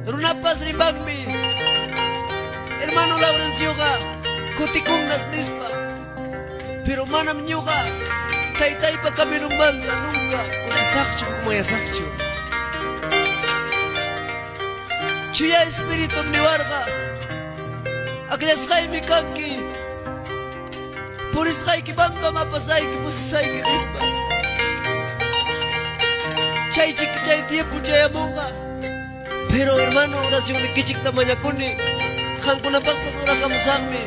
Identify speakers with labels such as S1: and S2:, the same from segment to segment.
S1: Runapas rimanmi, hermano Laurencioqa kutikunqas nispa. Pero manam ñuqa taytaypa caminonmanta nunca kutisaqchu, hukmanyasaqchu. Chuya Espiritum niwarqa, akllasqaymi kanki, purisqaykimantam apasayki, pusasayki nispa. Chaychik chay tiempo chayamunqa. Pero hermano, oracionnikichikta mañakuni, qamkunapaqpas orakamusaqmi.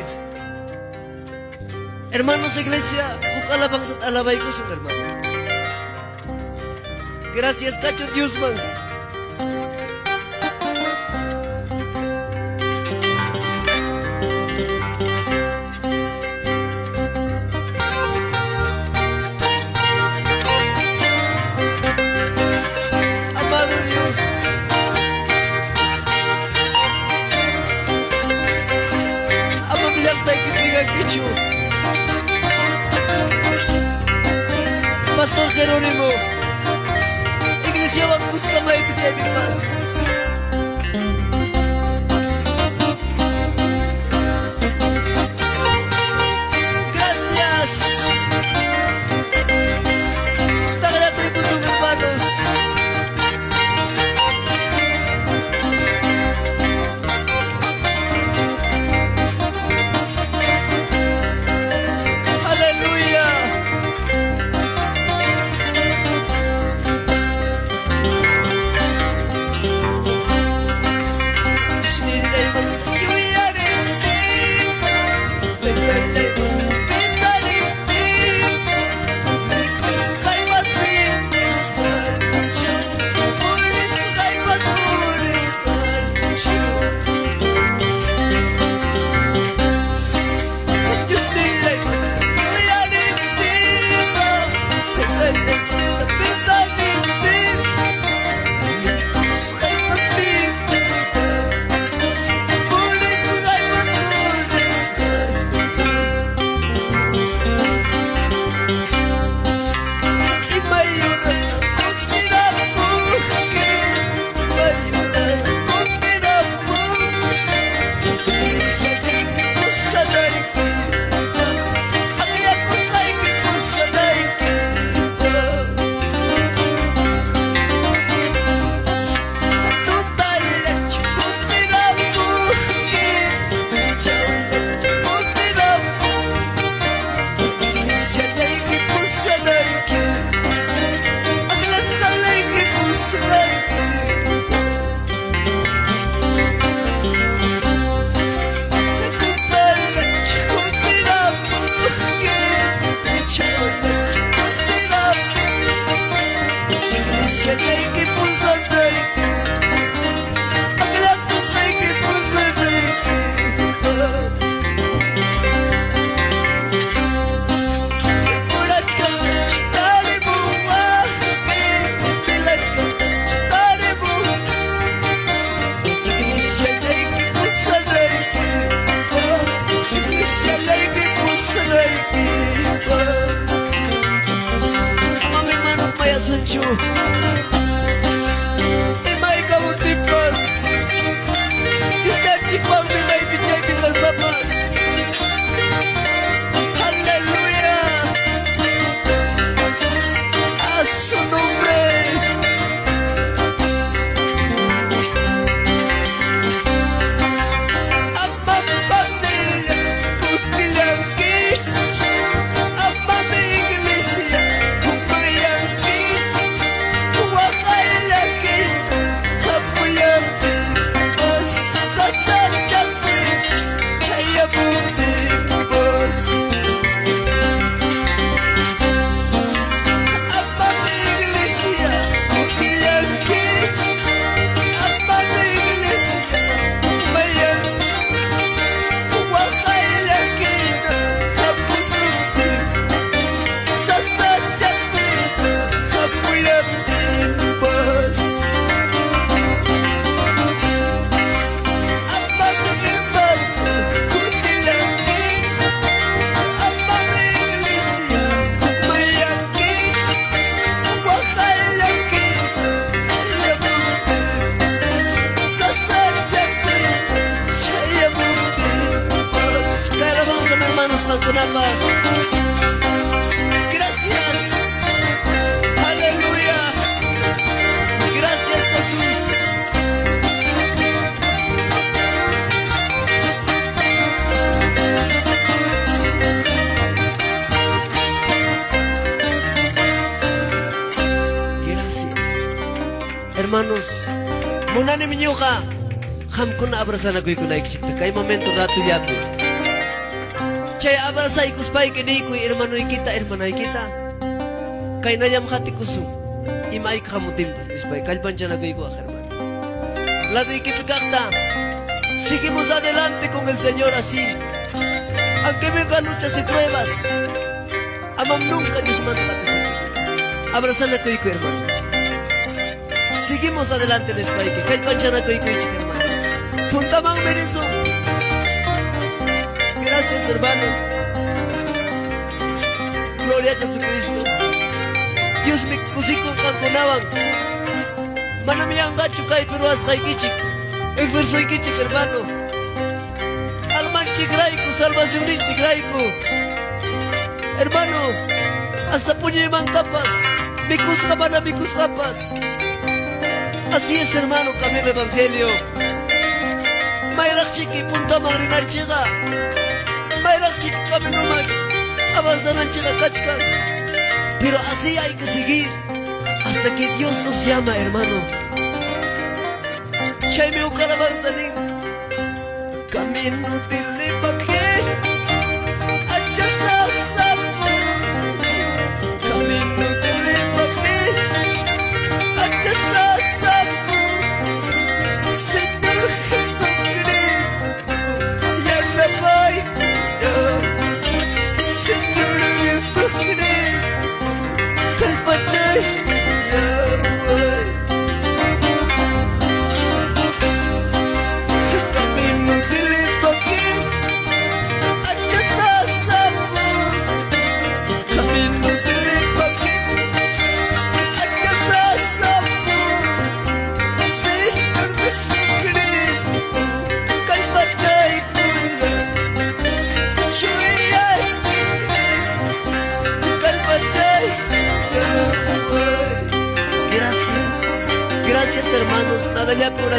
S1: Hermanos, iglesia, huk alabanzata alabaykusun, hermano. Gracias kachun Diosman. Amado Dios. Amam llaqtayki tingankichu. Pastor Jerónimo, iglesiawan kuska maypi chaypipas. Gracias. Taqllakuykusun, hermanos. Aleluya. qankunapaq. Gracias. Aleluya. Gracias, Jesús. Gracias. Hermanos, munanim ñuqa qamkuna abrazanakuykunaykichikta kay momento ratullapi. Chay abrazaykuspayki niykuy hermanoykita, hermanaykita. Kaynallam qatikusun. Ima ayka hamutinpas nispay kallpanchanakuykuwaq, hermano. Laduykipi kaqta. Seguimos adelante con el Señor así. Aunque vengan luchas y pruebas. Amam nunca Dios manda Abrazanakuyku, hermano. Seguimos adelante nispayki. Kallpanchanakuykichik, hermanos. Puntaman risun. Gracias, hermanos. Gloria a Jesucristo. Diosmi kusikun qamkunawan. Manam yanqachu kaypi ruwasqaykichik. Esfuerzoykichik, hermano. Almanchikrayku, salvacionninchikrayku. Hermano, hasta puñuymantapas, mikusqa mana mikusqapas. Así es, hermano, camino evangelio. Mayraqchiki puntaman rinanchikqa. Mayraqchiki caminoman avanzananchikqa kachkan. Pero así hay que seguir hasta que Dios nos llama, hermano. Chaymi huk alabanza nin. Camino del evangelio. Camino del evangelio. Señor Jesucristo, yanapaykullay. Señor Jesucristo, kallpachaykullay. Camino del evangelio, achasasamo. Camino del evangelio, achasasamo. Señor Jesucristo, kallpachaykullay. Chuya Espíritu, kallpachaykullay. Gracias, gracias hermanos, nada ya por